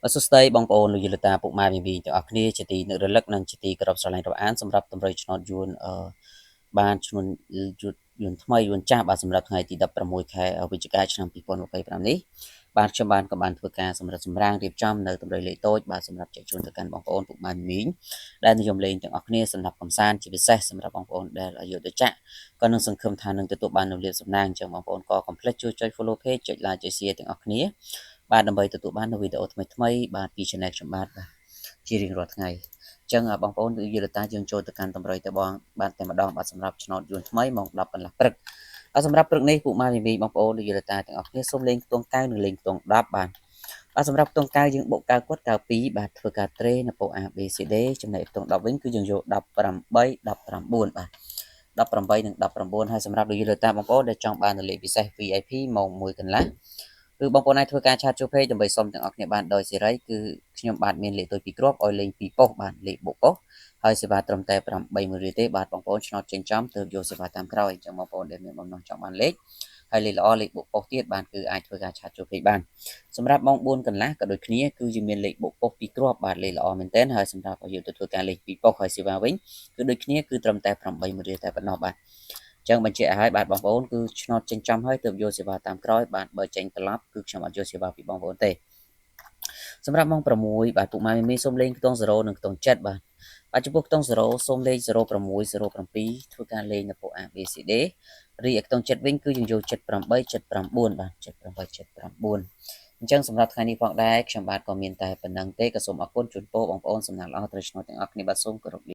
បាទសួស្តីបងប្អូនលោកយាយលោកតាពុកម៉ែមីមីទាំងអស់គ្នាជាទីនឹករលឹកនិងជាទីគោរពស្រឡាញ់រាប់អានសម្រាប់តម្រុយឆ្នោតយួនអឺបានឈ្នួនយួនយួនថ្មីយួនចាស់បាទសម្រាប់ថ្ងៃទី16ខែវិច្ឆិកាឆ្នាំ2025នេះបាទខ្ញុំបានក៏បានធ្វើការសម្រិតសម្រាងរៀបចំនៅតម្រុយលេខតូចបាទសម្រាប់ចែកជូនទៅកាន់បងប្អូនពុកម៉ែមីមីដែលនិយមលេងទាំងអស់គ្នាសម្រាប់កំសាន្តជាពិសេសសម្រាប់បងប្អូនដែលអាយុទៅចាក់ក៏នឹងសង្ឃឹមថានឹងទទួលបាននូវលាភសំណាងអញ្ចឹងបងប្អូនក៏កុំភ្លេចជួយចុច follow page ចុច like ចុច share ទាំងអស់គ្នាបាទដើម្បីទទួលបាននូវវីដេអូថ្មីៗបាទពី channel ខ្ញុំបាទបាទជារៀងរាល់ថ្ងៃអញ្ចឹងបងប្អូនគឺយល់តាយើងចូលទៅកាន់តម្រុយទៅបងបាទតែម្ដងបាទសម្រាប់ឆ្នោតយួនថ្មីម៉ោង10កន្លះព្រឹកបាទសម្រាប់ព្រឹកនេះពួកម៉ាមីមីបងប្អូនយល់តាទាំងអស់គ្នាសូមលេងខ្ទង់9និងលេងខ្ទង់10បាទបាទសម្រាប់ខ្ទង់9យើងបុក9គាត់92បាទធ្វើការត្រេនៅពោ A B C D ចំណែកខ្ទង់10វិញគឺយើងយក18 19បាទ18និង19ហើយសម្រាប់លោកយល់តាបងប្អូនដែលចង់បានលេខពិសេស VIP ម៉ោង1កន្លះគឺបងប្អូនអាចធ្វើការ chat ចូល page ដើម្បីសុំទាំងអស់គ្នាបានដោយសេរីគឺខ្ញុំបាទមានលេខតូចពីរគ្រាប់ឲ្យលេងពីរប៉ុស្តិ៍បាទលេខបុកប៉ុស្តិ៍ហើយសេវាត្រឹមតែ80000រៀលទេបាទបងប្អូនឆ្នោតចេញចំទើបយកសេវាតាមក្រោយអញ្ចឹងបងប្អូនដែលមានបំណងចង់បានលេខហើយលេខល្អលេខបុកប៉ុស្តិ៍ទៀតបាទគឺអាចធ្វើការ chat ចូល page បានសម្រាប់ម៉ោង4កន្លះក៏ដូចគ្នាគឺយើងមានលេខបុកប៉ុស្តិ៍ពីរគ្រាប់បាទលេខល្អមែនទែនហើយសម្រាប់ឲ្យយើងទៅធ្វើការលេខពីរប៉ុស្តិ៍ហើយសេវាវិញគឺដូចគ្នាគឺត្រឹមតែ80000រៀលតែប៉ុណ្ណោះបាទចឹងបញ្ជាក់ឲ្យបាទបងប្អូនគឺឆ្នោតចេញចំហើយទើបយកសេវាតាមក្រោយបាទបើចេញត្រឡប់គឺខ្ញុំអត់យកសេវាពីបងប្អូនទេសម្រាប់ម៉ោង6បាទពុកម៉ែមីមីសូមលេងខ្ទង់0និងខ្ទង់7បាទបាទចំពោះខ្ទង់0សូមលេខ06 07ធ្វើការលេងនៅពួក A B C D រីឯខ្ទង់7វិញគឺយើងយក78 79បាទ78 79អញ្ចឹងសម្រាប់ថ្ងៃនេះផងដែរខ្ញុំបាទក៏មានតែប៉ុណ្ណឹងទេក៏សូមអរគុណជូនពរបងប្អូនសំណាងល្អត្រូវឆ្នោតទាំងអស់គ្នាបាទសូមគោរពលា។